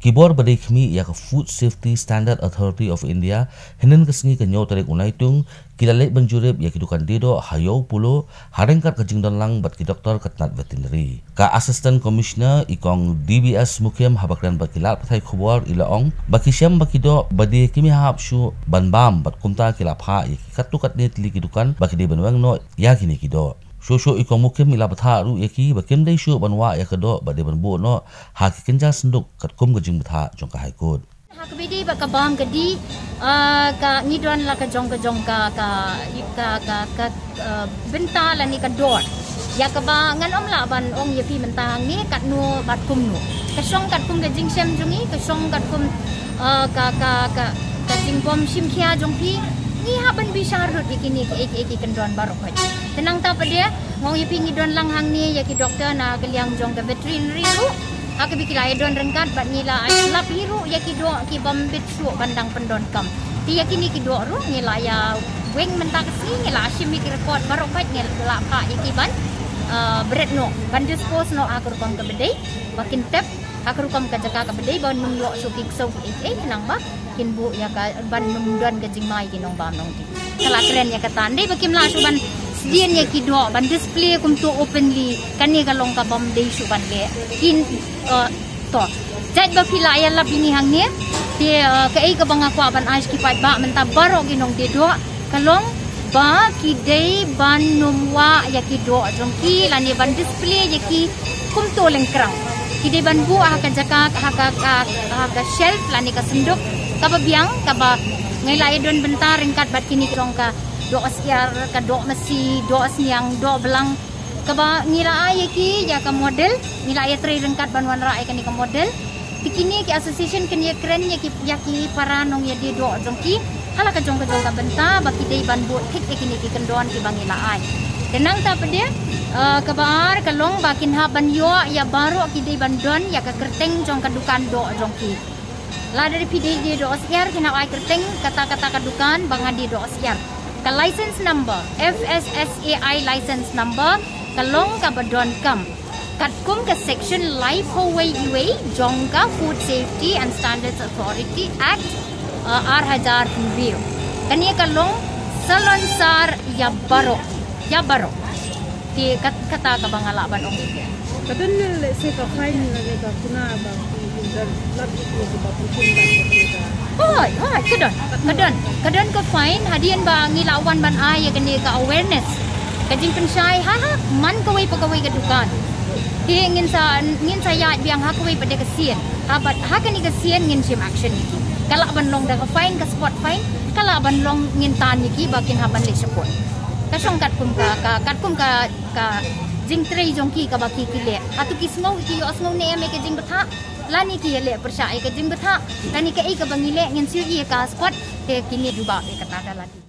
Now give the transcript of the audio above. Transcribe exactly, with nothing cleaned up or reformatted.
Ki bor ba dei khmih ïa ka Food Safety Standard Authority of India, hynnin ka sngi ka hynñiew tarik u Naitung, ki la leit ban jurip ïa ki dukan die doh ha Ïew Polo, ha ryngkat ka jingdonlang bad ki doktor ka tnat veterinary. Ka Assistant Commissioner i kong D B S Mukhim haba kren bad ki lad pathai khubor i la ong ba ki shem ba ki doh ba die kim ïahap shuh ban bam bad kumta ki la phah ïa ki katto katne tylli ki dukan ba ki dei ban weng noh ïa kine ki doh. Shuh shuh i kong Mukhim i la bthah ruh ïa ki ba kim dei shuh ban wah ïa ka doh ba dei ban buh noh ha ki kynja synduk katkum ka jingbthah jong ka High Court. Ha kaba ïadei bad ka bam ka dih, ah, ka ngi don la ka jong ka jong ka, ka, ka, ka, ka, ah, bynta lane ka dor. Ïa kaba ngan ym lah ban ong ïa phi mynta hangne katno bad kumno. Ka shong katkum ka jingshem jong ngi, ka shong katkum, ah, ka, ka, ka, ka jingbym shim khia jong phi. Ngi hap ban bishar lut ïa kine ki, ki, ki kyndon baroh khoit. Te nangta pat de, nga ong ïa phi ngi don lang hangne ïa ki doktor na ka liang jong ka veterinary ruh. Ha kaba ki la ïa don ryngkat bad ngi la ïa lap hi ruh ïa ki doh ki bym bit shuh ban dang pyndonkam. Te ïa kine ki doh ruh ngi la ïa weng mynta ka sngi, ngi la shim ïa ki record baroh khoit, ngi la phah ïa ki ban, ah, bret noh, ban dispose noh ha ka rukom kaba dei, ba kin tep ha ka rukom ka jaka kaba dei, ban ym ïoh shuh ki ksew kiei kiei, khnang ba kin buh ïa ka ban ym don ka jingma ïa ki nongbam nongdih. Ka la kren ïa kata, ym dei ba kim lah shuh ban sdien ïa ki doh, ban display kumto openly, kane ka long ka bym dei shuh ban leh. Kin, eh, to. Jait ba phi la ïa lap ïa ngi hangne, te, eh, kaei kaba nga kwah ban ai sha ki paidbah mynta baroh ki nongdie doh, ka long ba ki dei ban ym wah ïa ki doh jong ki lane ban display ïa ki kumto lyngkrang. Ki dei ban buh ha ka jaka, ha ka, ka, ha ka shelf lane ka synduk kaba biang, kaba ngi la ïa don bynta ryngkat bad kine ki jong ka doh syiar, ka doh masi, doh sniang, doh blang. Kaba ngi la ai ïa ki ïa ka model, ngi la ïa trei ryngkat ban wanrah ïa kane ka model. Te kine ki association kin ïa kren ïa ki, ïa ki para nongïadie doh jong ki ha la ka jong ka jong ka bynta ba ki dei ban buh thik ïa kine ki kyndon kiba ngi la ai. Te nangta pat de, eh, kaba ar ka long ba kin hap ban ïoh ïa baroh, ki dei ban don ïa ka kyrteng jong ka dukan doh jong ki. Lada phi dei die doh syiar kin hap ai kyrteng kata kata ka dukan ba nga die doh syiar. Ka license number, F S S A I license number, ka long kaba donkam katkum ka section laiphew wei iwei jong ka Food Safety and Standards Authority Act, uh, ar hajar hynriew. Kane ka long salonsar ïa baroh, ïa baroh. Te kat-, kata kaba nga lah ban ong. Ka don ne lehse ka fine lane ka kuna ba ki, ki don lap ki, ki ba ki kun ba ki ka. Hooid, hooid, ka don, ka don, ka don ka fine hadien ba ngi la wan ban ai ïa kane ka awareness. Ka jingpynshai ha, ha man kawei pa kawei ka dukan. Te ngin sa, ngin sa ïaid biang ha kawei pat de ka sien. Ha bad ha kane ka sien ngin shim action ïa ki. Ka lah ban long da ka fine, ka spot fine, ka lah ban long ngin tan ïa ki ba kin hap ban leit sha court. Ka shong katkum ka, ka, katkum ka, ka jingtrei jong ki kaba ki, ki leh. Hato ki sngew, ki ïohsngew ne em ïa ka jingbthah, lane ki ïaleh pyrshah ïa ka jingbthah, lane kaei kaba ngi leh ngin shu ïohi ïa ka spot, te kine jubab ïa kata da lade.